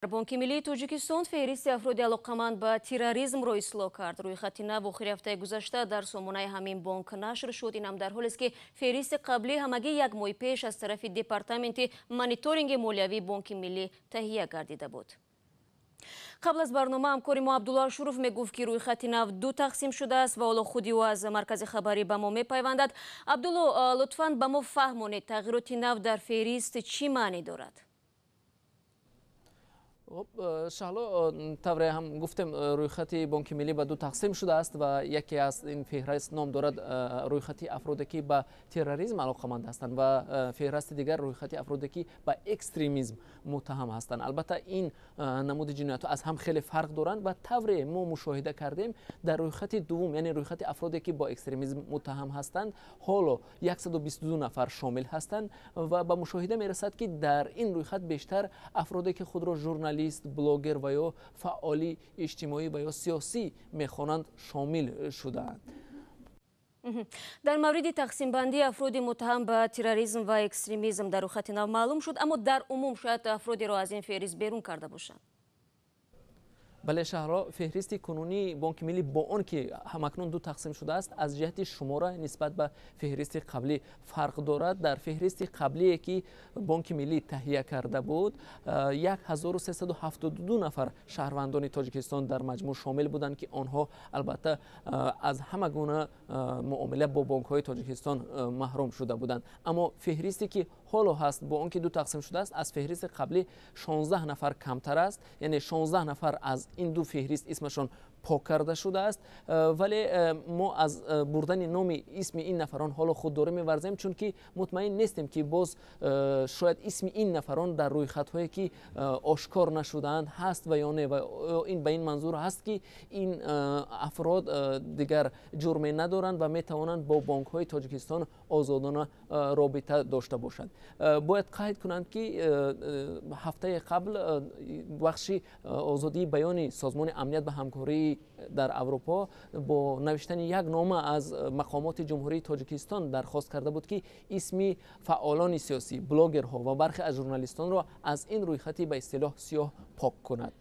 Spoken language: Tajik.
Бонки миллии Тоҷикистон феҳристи афроди алоқаманд ба терроризмро ислоҳ кард. Рӯйхати нав охири ҳафтаи гузашта дар сомонаи ҳамин бонк нашр шуд. Инам дар ҳолест, ки феҳристи қаблӣ ҳамагӣ як моҳи пеш аз тарафи Департаменти мониторинги молиявии Бонки миллӣ таҳия гардида буд. Қабл аз барнома ҳамкори мо Абдулло Ашуров мегуфт, ки рӯйхати нав ду тақсим шудааст ва ҳоло худи ӯ аз маркази хабарӣ ба мо мепайвандад. Абдулло, лутфан ба мо фаҳмонед, тағйироти нав дар феҳрист чӣ маънӣ дорад? Шаҳло, тавре ҳам гуфтем, рӯйхати Бонки миллӣ ба ду тақсим шудааст ва яке аз ин феҳрист ном дорад рӯйхати афроде, ки ба терроризм алоқаманд ҳастанд, ва феҳристи дигар рӯйхати афроде, ки ба экстремизм муттаҳам ҳастанд. Албатта, ин намуди ҷиноятҳо аз ҳам хеле фарқ доранд ва тавре мо мушоҳида кардем, дар рӯйхати дуввум, яъне рӯйхати афроде, ки бо экстремизм муттаҳам ҳастанд, ҳоло 122 нафар шомил ҳастанд ва ба мушоҳида мерасад, ки дар ин рӯйхат бештар афроде, ки худро журналист, блогер ва ё фаъоли иҷтимоӣ ва ё сиёсӣ мехонанд, шомил шудаанд. Дар мавриди тақсимбандии афроди муттаҳам ба терроризм ва экстремизм дар рӯйхати нав маълум шуд, аммо дар умум шояд афродеро аз ин феҳрист берун карда бошанд. Бале, Шаҳло, феҳристи кунунии Бонки миллӣ бо он ки ҳамакнун ду тақсим шудааст, аз ҷиҳати шумора нисбат ба феҳристи қаблӣ фарқ дорад. Дар феҳристи қаблие, ки Бонки миллӣ таҳия карда буд, 1372 нафар шаҳрвандони Тоҷикистон дар маҷмӯъ шомил буданд, ки онҳо албатта аз ҳама гуна муомила бо бонкҳои Тоҷикистон маҳрум шуда буданд. Аммо феҳристе, ки ҳоло ҳаст, бо он ки ду тақсим шудааст, аз феҳристи қаблӣ 16 нафар камтар аст, яъне 16 нафар аз ин ду феҳрист исмашон пок карда шудааст. Вале мо аз бурдани номи исми ин нафарон ҳоло худдорӣ меварзем, чунки мутмаин нестем, ки боз шояд исми ин нафарон дар рӯйхатҳое, ки ошкор нашудаанд, ҳаст ва ё не. Ва ин ба ин манзур ҳаст, ки ин афрод дигар ҷурме надоранд ва метавонанд бо бонкҳои Тоҷикистон озодона робита дошта бошанд. Бояд қайд кунанд, ки ҳафтаи қабл бахши озодии баёни Созмони амният ба ҳамкории дар Аврупо бо навиштани як нома аз мақомоти Ҷумҳурии Тоҷикистон дархост карда буд, ки исми фаъолони сиёсӣ, блогерҳо ва бархе аз журналистонро аз ин рӯйхати ба истилоҳ сиёҳ пок кунад.